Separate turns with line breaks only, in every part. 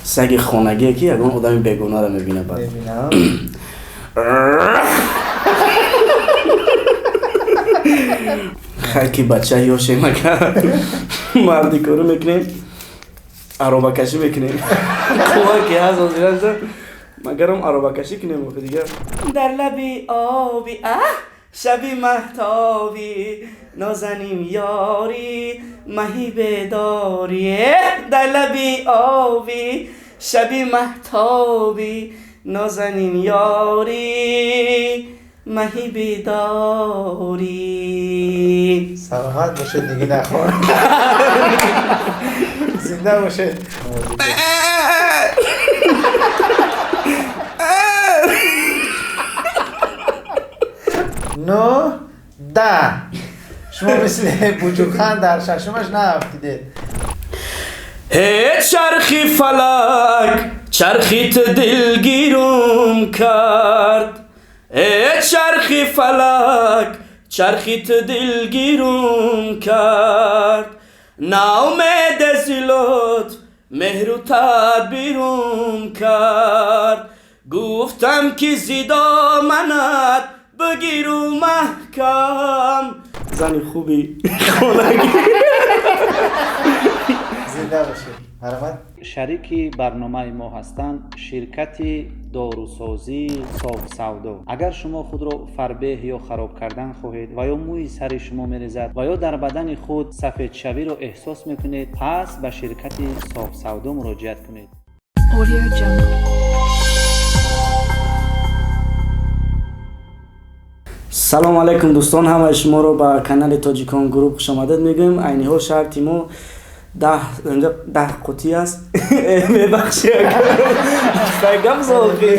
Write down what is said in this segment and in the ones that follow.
Саги хонагие ки ягон одами бегонаро мебинад баъд.
Мебинам.
Хай ки бача ёшем агар марди кору мекунем, аробакашӣ мекунем. Қувва ки ҳаст ҳозираша магарам аробакашӣ кунем охи дигар. Дар лаби оби шаби маҳтобӣ нозанин ёрӣ маҳи бедорӣ. Дар лаби оби шаби маҳтобӣ нозанин ёрӣ маҳи бедорӣ.
Саломат бошед, Нигина хон. Зинда бошед. 9, 10. Шумо мисли Буҷуқхан дар шашумаш наафтидед.
Ҳеҷ чархи фалак чархи ту дилгирум кард. Ҳеҷ чархи фалак чархи ту дилгирум кард. Наумед зи лутф меҳру тадбирум кард. Гуфтам ки зи доманат бигиру маҳкам. Зани хуби хонагӣ.
Зинда бошед. Марҳамат.
Шарики барномаи мо ҳастанд ширкати дорусозии Софсавдо. Агар шумо худро фарбеҳ ё хароб кардан хоҳед ва ё мӯи сари шумо мерезад ва ё дар бадани худ сафедшавиро эҳсос мекунед, пас ба ширкати Софсавдо муроҷиат кунед.
Audio Jungle.
Салом алайкум дӯстон, ҳамаи шуморо ба канали Тоҷикон Груп хушомадед мегӯем. Айни ҳол шарти мо 10 қутӣ аст. Мебахши, гап зоқи.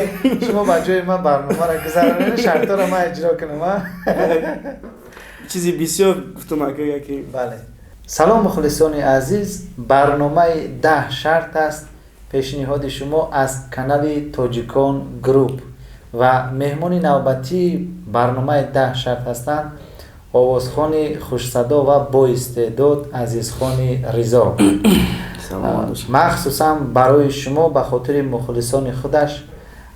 Шумо ба ҷои ман барномаро гузаронед, шартҳоро ман иҷро кунам, а?
Чизи бисёр гуфтум ака яке.
Бале. Салом мухлисони азиз, барномаи 10 шарт аст пешниҳоди шумо аз канали Тоҷикон Груп ва меҳмони навбатии барномаи 10 шарт ҳастанд овозхони хушсадо ва боистеъдод Азизхони Ризо. Махсусан барои шумо ба хотири мухлисони худаш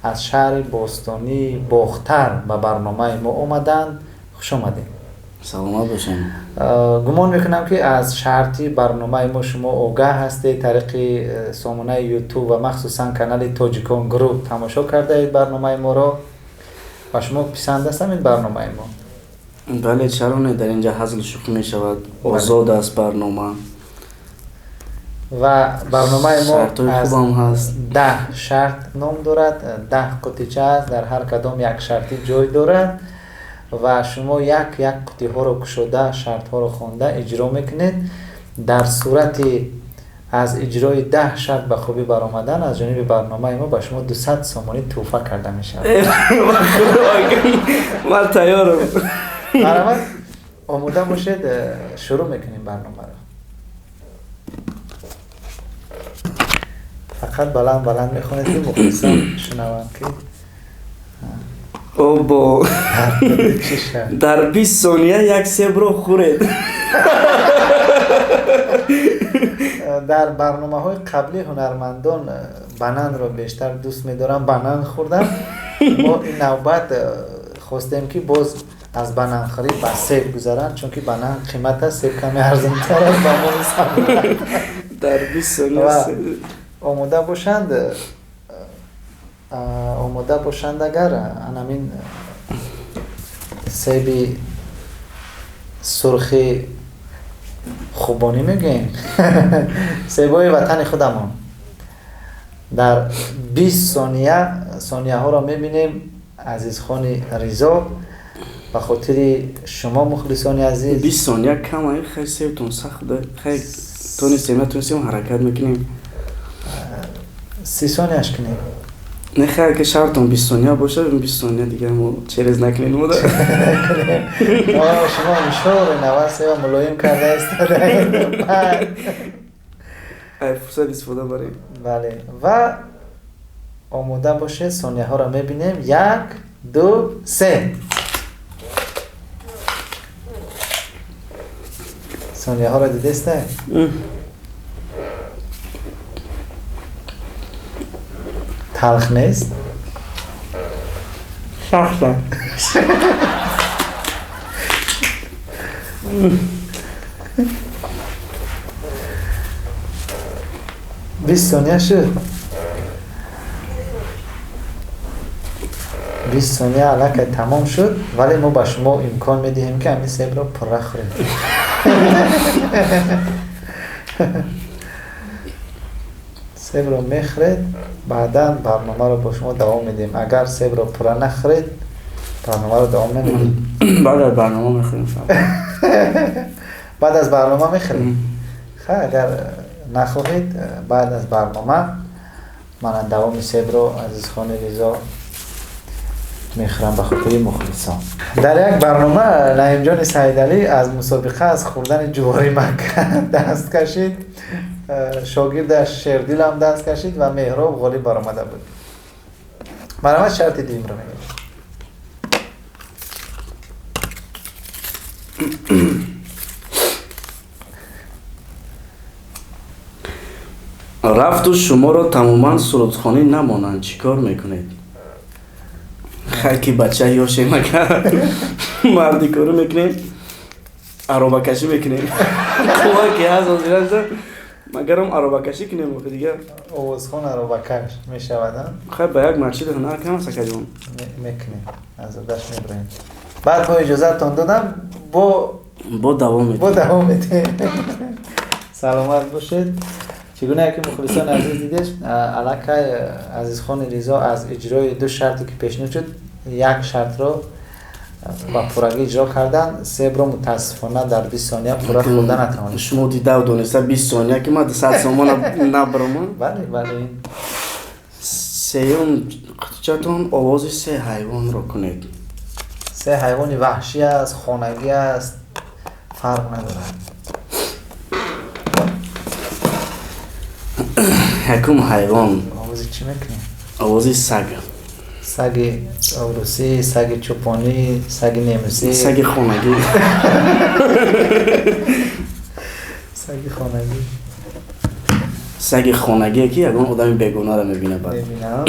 аз шаҳри бостонии Бохтар ба барномаи мо омаданд. Хуш омадед.
Саломат бошем.
Гумон мекунам ки аз шарти барномаи мо шумо огаҳ ҳастед, тариқи сомонаи Ютуб ва махсусан канали Тоҷикон Груп тамошо кардаед барномаи моро. Ба шумо писанд аст ҳамин барномаи мо?
Бале, чаро не, дар инҷа ҳазл шӯхӣ мешавад, озод аст барнома.
Ва барномаи мо
шартҳои
аз
хубам ҳаст.
10 шарт ном дорад, 10 қутича аст, дар ҳар кадом як шарти ҷой дорад ва шумо як як қутиҳоро кушода, шартҳоро хонда иҷро мекунед. Дар сурати аз иҷрои 10 шарт ба хубӣ баромадан аз ҷониби барномаи мо ба шумо 200 сомонӣ тӯҳфа карда мешавад.
Ман тайёрам.
Марҳамат, омода бошед, шурӯъ мекунем барномаро. Фақат баланд баланд мехонед ки мухлисон шунаванд ки
Обо.
Чӣ шарт?
Дар 20 сония як себро хӯред.
Дар барномаҳои қаблӣ ҳунармандон бананро бештар дӯст медоранд, банан хӯрдан. Мо ин навбат хостем ки боз аз бананхӯрӣ ба себ гузаранд, чунки банан қимат аст, себ каме арзонтар аст ба мо мисаб.
Дар 20 сония
Ва омода бошанд, омода бошанд агар анамин себи сурхи хубонӣ мегӯем, себои ватани худамон. Дар 20 сония сонияҳоро мебинем. Азизхони Ризо ба хотири шумо мухлисони азиз.
20 сония кам, ай хай себтон сахт, хай тонистем, натонистем ҳаракат мекунем.
30 сонияш кунем.
Не, хай ки шартон 20 сония бошад, 20 сония дигар мо через накунем мода.
Мо шумо мишори навас ва мулоим карда истодаем.
Ай фурсат истифода барем.
Бале, ва омода бошед, сонияҳоро мебинем. 1, 2, 3. Сонияҳоро дидеста? Талх нест?
Сахта.
20 сония шуд. 20 сония аллакай тамом шуд, вале мо ба шумо имкон медиҳем, ки ҳамин себро пурра хӯред. Себро мехӯред, баъдан барномаро бо шумо давом медиҳем. Агар себро пурра нахӯред, барномаро давом намедиҳем.
Баъд аз барнома мехӯрем.
Баъд аз барнома мехӯрем. Хай, агар нахоҳед, баъд аз барнома мана давоми себро Азизхони Ризо мехӯрам ба хотири мухлисон. Дар як барнома Наимҷони Саидалӣ аз мусобиқа аз хӯрдани ҷуворимак даст кашид, шогирдаш Шердилам даст кашид ва Меҳроб ғолиб баромада буд. Марҳамат, шарти дуюмро мегӯем.
Рафту шуморо тамоман сурудхонӣ намонанд, чӣ кор мекунед? Хай, ки бача ёшем, агар мардикорӣ мекунем, аробакашӣ мекунем. Қувва ки ҳаст ҳозирашда, магарам аробакашӣ кунем охи дигар.
Овозхон аробакаш мешавад, а?
Хай, ба як марчида ҳунар кам аст, акаҷон.
Мекунем, аз даш мебарем. Баъд бо иҷозатон додам, бо
бо давом медиҳем.
Бо давом медиҳем. Саломат бошед. Чӣ гуна ки мухлисон азиз дидеш, аллакай Азизхони Ризо аз иҷрои ду шарте ки пешниҳод шуд, як шартро ба пуррагӣ иҷро кардан. Себро мутаассифона дар 20 сония пурра хӯрда натавонист.
Шумо дидаву дониста 20 сония ки ман 200 сомона набаромам.
Бале, бале.
Сеюм қутичатон: овози се ҳайвонро кунед.
Се ҳайвони ваҳшӣ аст, хонагӣ аст, фарқ надорад.
Якум ҳайвон.
Овози чӣ мекунем?
Овози саг.
Саги русӣ, саги чӯпонӣ, саги немисӣ?
Саги хонагӣ.
Саги хонагӣ.
Саги хонагие ки ягон одами бегонаро мебина, баъд
мебинам.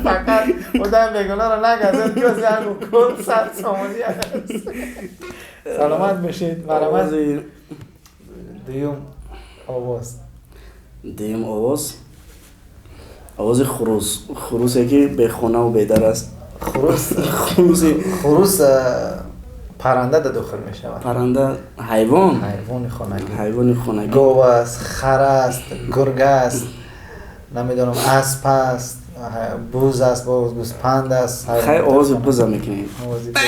Фақат одами бегонаро нагазад, ки ози ягон кол 100 сомонӣ аст. Саломат бошед. Марҳамат, дуюм овоз.
Дуюм овоз, овози хурус, хурусе ки бехонаву бедар аст.
Хурус.
Хуруси.
Хурус парранда да дохил мешавад.
Парранда, ҳайвон.
Ҳайвони хонагӣ.
Ҳайвони хонагӣ.
Гов аст, хар аст, гург аст, намедонам, асп аст, буз аст, боз гӯспанд аст.
Хай, овози буза мекунем.
Овози буз.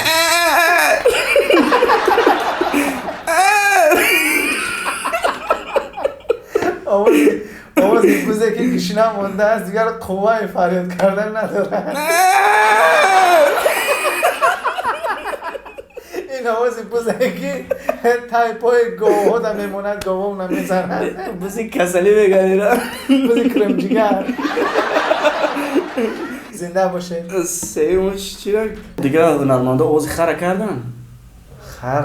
Овози бузе ки гишна мондааст, дигар қувваи фарёд кардан надорад. Ин овози бузе ки тай пои говҳо да мемонад, говҳо намезанад.
Бузи касалӣ меганира.
Бузи кримҷигар. Зинда бошед.
Сеюмаш чира? Дигар ҳунармандо овози хара кардан.
Хар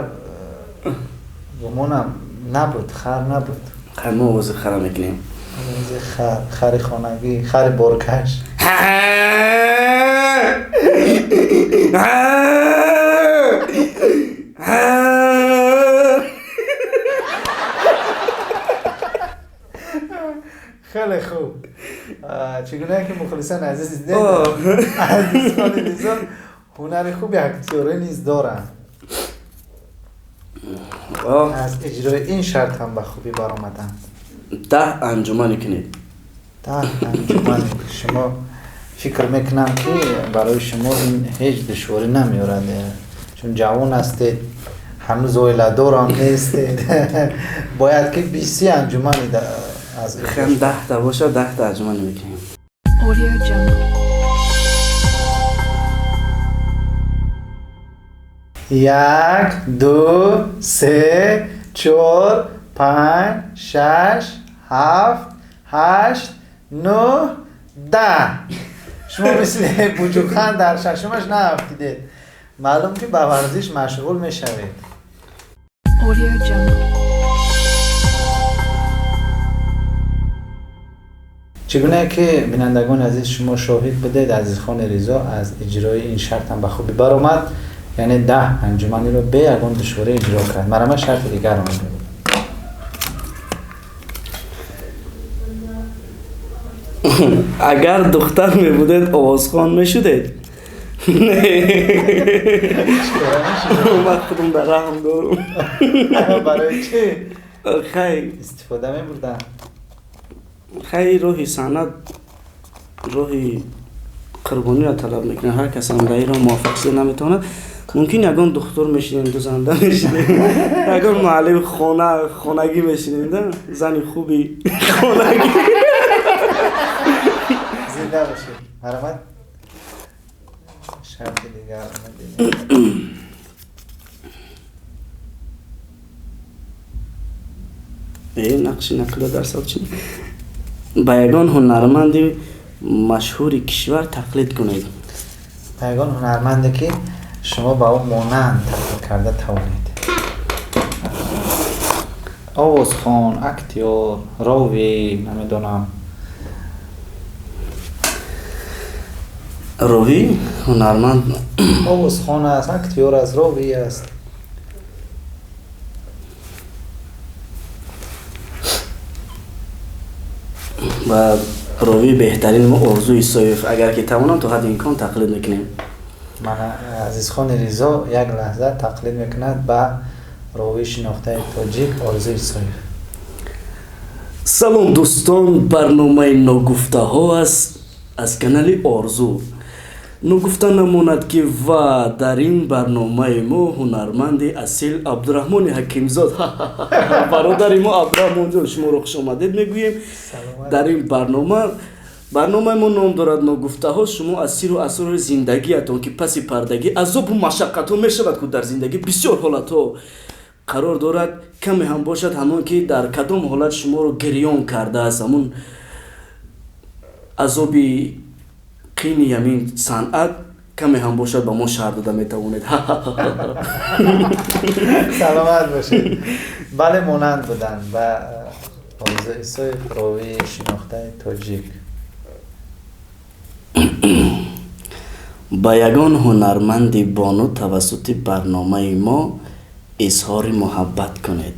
гумонам набуд, хар набуд.
Хай, мо овози хара мекунем.
Овози хар, хари хонагӣ, хари боркаш. Хеле хуб. Чӣ гуна ки мухлисон азиз дидед, азизони дизон ҳунари хуби актёрӣ низ доранд. Аз иҷрои ин шарт ҳам ба хубӣ баромаданд.
10 анҷумане кунед.
10 анҷумане. Шумо фикр мекунам, ки барои шумо ин ҳеҷ душворӣ намеорад, чун ҷавон ҳастед, ҳанӯз оиладорам нестед. Бояд ки 20 анҷумани аз
Хем, 10-та боша, 10-та анҷумане мекунем.
Audio Jungle.
Як, ду, се, чор, панҷ, шаш, ҳафт, ҳашт, 9, 10. Шумо мисли Буҷуқхан дар шашумаш наафтидед. Маълум ки ба варзиш машғул мешавед.
Audio Jungle.
Чӣ гуна ки бинандагони азиз шумо шоҳид будед, Азизхони Ризо аз иҷрои ин шарт ҳам ба хубӣ баромад, яъне 10 анҷуманиро бе ягон душворӣ иҷро кард. Марама шарти дигарро мегӯям.
Агар духтар мебудед, овозхон мешудед? Не. Ман худам дар раҳм дорам.
Барои чӣ?
Хай.
Истифода мебурдам.
Хай, роҳи санъат роҳи қурбониро талаб мекунад. Ҳар кас ҳам дар ин роҳ муваффақ шуда наметавонад. Мумкин ягон духтур мешидем, дузанда мешидем, ягон муаллим хонагӣ мешидем, да? Зани хуби хонагӣ.
Зинда бошед. Марҳамат. Шарти дигар мебинем.
Нақши нақлиё дар сол чи? Ба ягон ҳунарманди машҳури кишвар тақлид кунед.
Ба ягон ҳунарманде ки шумо ба ӯ монанд тақлид карда тавонед. Овозхон, актёр, ровӣ, намедонам.
Ровӣ, ҳунарманд.
Овозхон аст, актёр аст, ровӣ аст.
Ва ровии беҳтарини мо Орзу Исоев, агар ки тавонам то ҳадди имкон тақлид мекунем.
Мана Азизхони Ризо як лаҳза тақлид мекунад ба ровии шинохтаи тоҷик Орзу Исоев.
Салом дӯстон, барномаи ногуфтаҳо аст аз канали Орзу. Ногуфта намонад ки ва дар ин барномаи мо ҳунарманди асил Абдураҳмони Ҳакимзод. Бародари мо Абдураҳмонҷон, шуморо хушомадед мегӯем. Дар ин барномаи мо ном дорад ногуфтаҳо. Шумо аз сиру асрори зиндагиятон ки паси пардагӣ азобу машаққатҳо мешавад, ку дар зиндагӣ бисёр ҳолатҳо қарор дорад, каме ҳам бошад ҳамон ки дар кадом ҳолат шуморо гирён кардааст, ҳамон азоби қини ҳамин санъат каме ҳам бошад ба мо шарҳ дода метавонед.
Саломат бошед. Бале, монанд буданд ба Орзу Исоев, ровии шинохтаи тоҷик.
Ба ягон ҳунарманди бону тавассути барномаи мо изҳори муҳаббат кунед.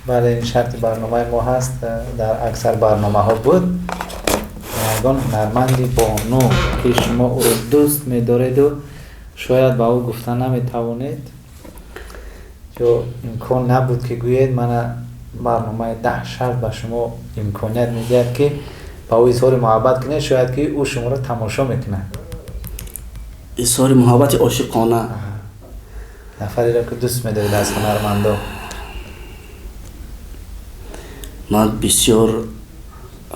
Бале, ин шарти барномаи мо ҳаст, дар аксар барномаҳо буд. Ягон ҳунарманди бону ки шумо ӯро дӯст медореду шояд ба ӯ гуфта наметавонед ё имкон набуд ки гӯед, мана барномаи 10 шарт ба шумо имконият медиҳад ки ба ӯ изҳори муҳаббат кунед, шояд ки ӯ шуморо тамошо мекунад.
Изҳори муҳаббати ошиқона.
Нафареро ки дӯст медоред аз ҳунармандо.
Ман бисёр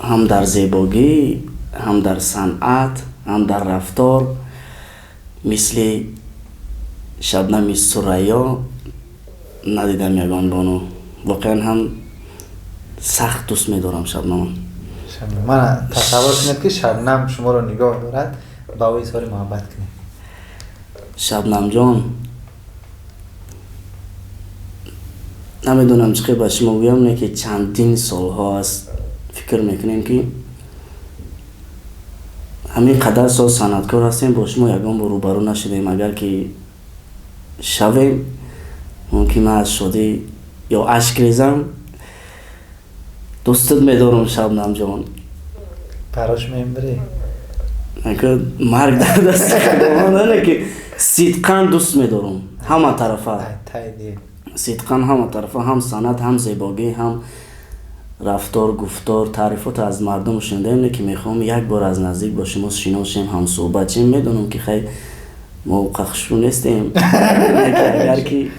ҳам дар зебогӣ, ҳам дар санъат, ҳам дар рафтор мисли Шабнами Сурайё надидам ягон бону. Воқеан ҳам сахт дӯст медорам Шабнамро.
Мана тасаввур кунед ки Шабнам шуморо нигоҳ дорад, ба ӯ изҳори муҳаббат кунед.
Шабнамҷон, намедонам чӣ ба шумо гӯям, не ки чандин солҳо аст фикр мекунем ки ҳамин қадар сол санъаткор ҳастем, бо шумо ягон бор рӯбарӯ нашудем. Агар ки шавем, мумкин ман аз шодӣ ё ашк резам. Дӯстат медорам, Шабнамҷон.
Парош мембирӣ?
Марг дар дасти Худованд, не ки сидқан дӯст медорам ҳама тарафа. Сидқан ҳама тарафа, ҳам санъат, ҳам зебогӣ, ҳам рафтор, гуфтор, таърифот аз мардум шунидаем, не ки мехоҳам як бор аз наздик бо шумо шинос шем, ҳамсӯҳбат шем. Медонам ки хай мо қахшу нестем. Агар ки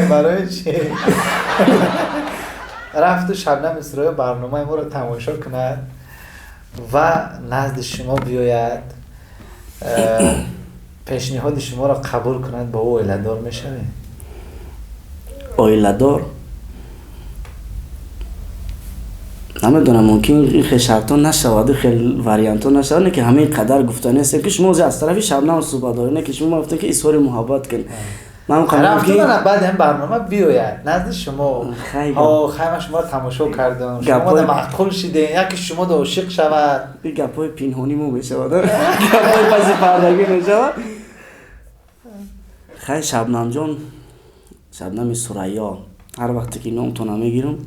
барои чӣ рафту Шабнами Сурайё барномаи моро тамошо кунад ва назди шумо биёяд, пешниҳоди шуморо қабул кунад, бо ӯ оиладор мешавед?
Оиладор? Намедонам, мумкин ин хел шартҳо нашавад, хел вариантҳо нашавад, не ки ҳамин қадар гуфтани ҳастем, ки шумо аз тарафи Шабнам суҳбат доред, не ки шумо гуфтед, ки изҳори муҳаббат кун. Ман
рафтам, баъд ин барнома биёяд назди шумо. Хай, ман шуморо тамошо кардам, шумо да маъқул шидем, яке шумо да ошиқ шавад.
Ин гапҳои пинҳонӣ мо мешавад, гапҳои паси пардагӣ мешавад. Хай, Шабнамҷон, Шабнами Сурайё, ҳар вақте ки номтона мегирам,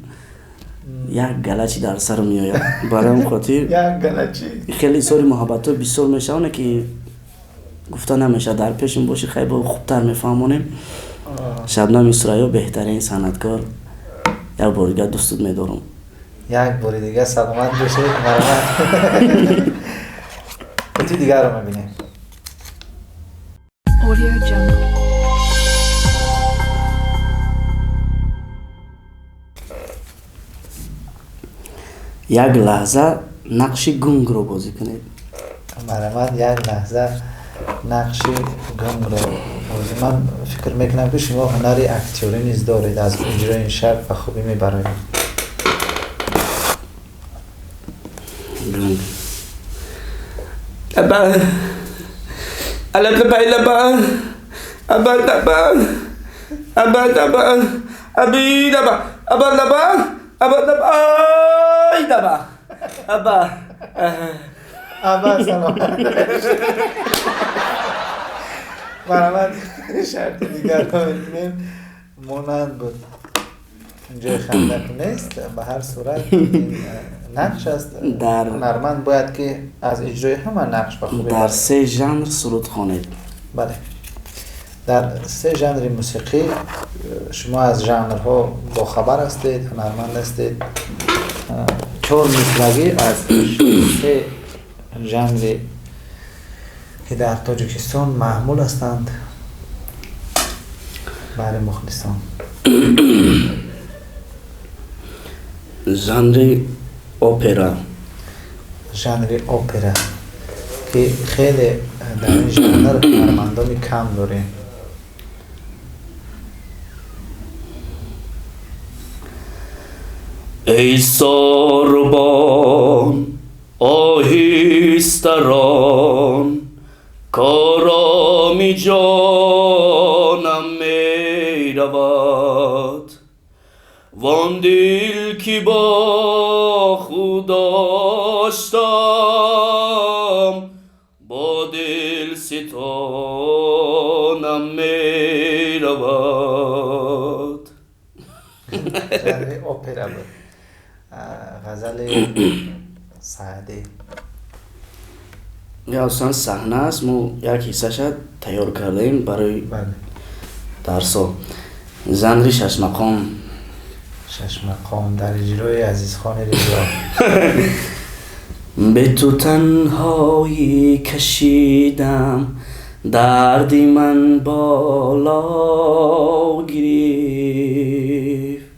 як галачи дар сарам меояд. Барои он хотир
як галачи
хеле изҳори муҳаббатҳо бисёр мешавад, ки гуфта намешавад. Дар пешам боши, хай, бо хубтар мефаҳмонем. Шабнами Сурайё беҳтарин санъаткор. Як бори дигар дӯстут медорам.
Як бори дигар саломат бошед, марҳамат. Қути дигарро мебинем.
Audio Jungle.
Як лаҳза нақши гунгро бозӣ кунед.
Марҳамат, як лаҳза нақши гунгро бозӣ. Ман фикр мекунам, ки шумо ҳунари актёрӣ низ доред, аз иҷрои ин шарт ба хубӣ мебароед.
Гунг. Аба алаба аба аба аба аба аба аби даба аба даба аба даба ай даба аба.
Аба, саломат. Марҳамат, шарти дигарро мебинем. Монанд буд, ҷои хандак нест. Ба ҳар сурат, ин нақш аст.
Дар
ҳунарманд бояд ки аз иҷрои ҳама нақш ба хубӣ
дар
барояд.
Се жанр суруд хонед.
Бале, дар се жанри мусиқӣ. Шумо аз жанрҳо бохабар ҳастед, ҳунарманд ҳастед. Чор мислагӣ аз се жанри, ки дар Тоҷикистон маъмул ҳастанд, баҳри мухлисон.
Жанри опера.
Жанри опера, ки хеле дар ин жанр ҳунармандони кам дорем.
Эй сорбон, оҳистарон, короми ҷонам меравад. Вон дил, ки бо худ доштам, бо дил ситонам меравад.
Жанри опера буд, ғазали Саъдӣ.
Асосан саҳна аст, мо як ҳиссаша тайёр кардаем барои дарсо. Жанри шашмақом.
Шашмақом дар иҷрои Азизхони Ризо.
Бе ту танҳоӣ кашидам, дарди ман боло гирифт.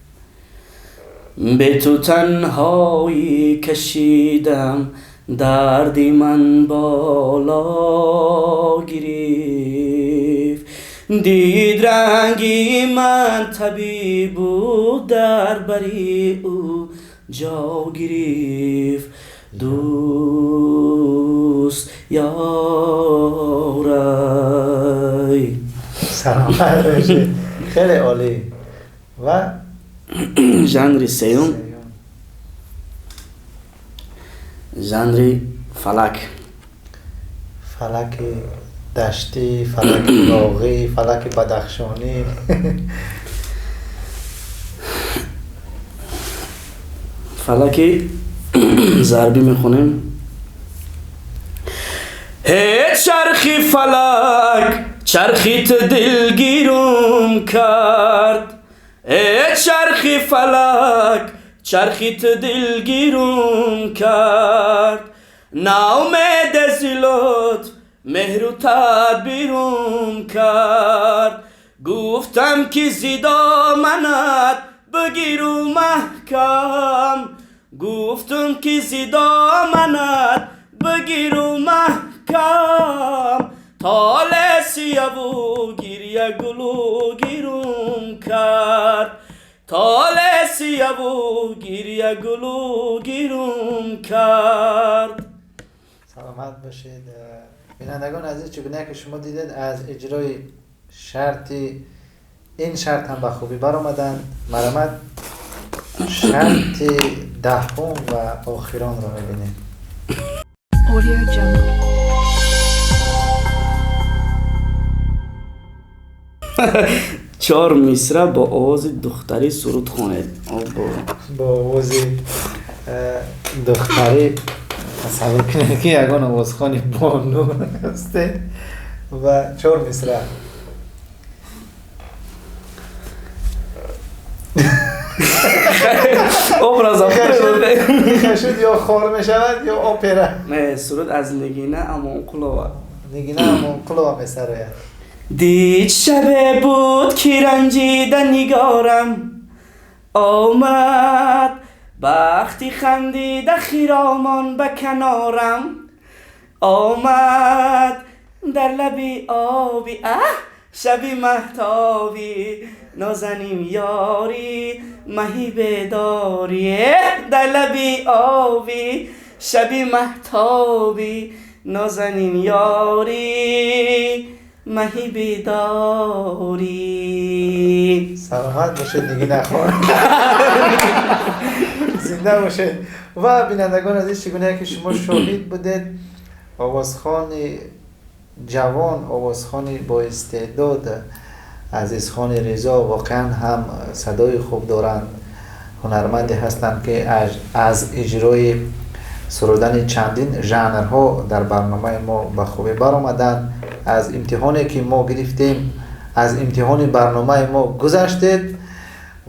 Бе ту танҳоӣ кашидам, дарди ман боло гирифт. Дид ранги ман табибу дар бари ӯ ҷо гирифт. Дӯст ёрай.
Саломат бошед, хеле олӣ. Ва
жанри сеюм, жанри фалак.
Фалаки даштӣ, фалаки боғӣ, фалаки бадахшонӣ.
Фалаки зарбӣ мехонем. Ҳе чархи фалак, чархит дилгирум кард. Э чархи фалак, чархит дилгирум кард. Наумед зи лутф, меҳру тадбирум кард. Гуфтам, ки зи доманат бигиру маҳкам. Гуфтам, ки зи доманат бигиру маҳкам. Толе сияву гиря гулу гирум кард. Толе сияву Гиряву гиря гулу гирум кард.
Саломат бошед. Бинандагони азиз, чигуна ки шумо дидед, аз иҷрои шарти ин шарт ҳам ба хубӣ баромаданд. Марҳамат, шарти даҳум ва охиронро мебинем.
Audio Jungle.
Чор мисра бо овози духтарӣ суруд хонед.
Бо овози духтарӣ тасаввур кунед, ки ягон овозхони бону ҳастед ва чор мисра.
Образа
шуд, ё хор мешавад, ё опера.
Не, суруд аз Нигина Амонқулова.
Нигина Амонқулова месарояд.
Дид шабе буд, ки ранҷида нигорам омад, бахти хандида хиромон ба канорам омад, дар лаби оби аҳ шаби маҳтобӣ нозанин ёрӣ маҳи бедорӣ, дар лаби оби шаби маҳтобӣ нозанин ёрӣ маҳи бедорӣ.
Саломат бошед, Нигина хон, зинда бошед. Ва бинандагон азиз, чигуна ки шумо шоҳид будед, овозхони ҷавон, овозхони боистеъдод Азизхони Ризо воқеан ҳам садои хуб доранд, ҳунарманде ҳастанд, ки аз иҷрои сурудани чандин жанрҳо дар барномаи мо ба хубӣ баромаданд. Аз имтиҳоне ки мо гирифтем, аз имтиҳони барномаи мо гузаштед.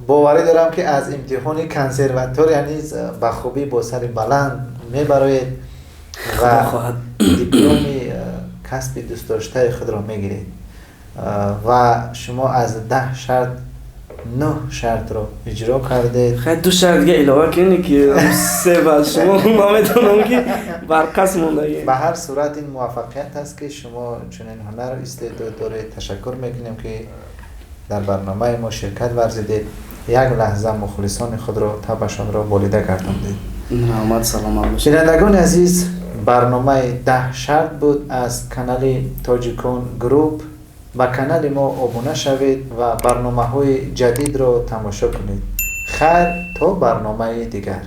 Боварӣ дорам, ки аз имтиҳони консерватория низ ба хубӣ бо сари баланд мебароед ва дипломи касби дӯстдоштаи худро мегиред. Ва шумо аз 10 шарт 9 шартро иҷро кардед.
Хай, ду шарт дига илова кунед, ки се ба шумо ман метавонам, ки барқас мондагӣ.
Ба ҳар сурат, ин муваффақият аст, ки шумо чунин ҳунару истеъдод доред. Ташаккур мекунем, ки дар барномаи мо ширкат варзидед, як лаҳза мухлисони худро табашонро болида гардондед.
Раҳмат, саломат бошед.
Бинандагони азиз, барномаи 10 шарт буд аз канали Тоҷикон Груп. Ба канали мо обуна шавед ва барномаҳои ҷадидро тамошо кунед. Хайр, то барномаи дигар.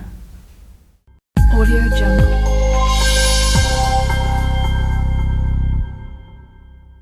Audio Jungle.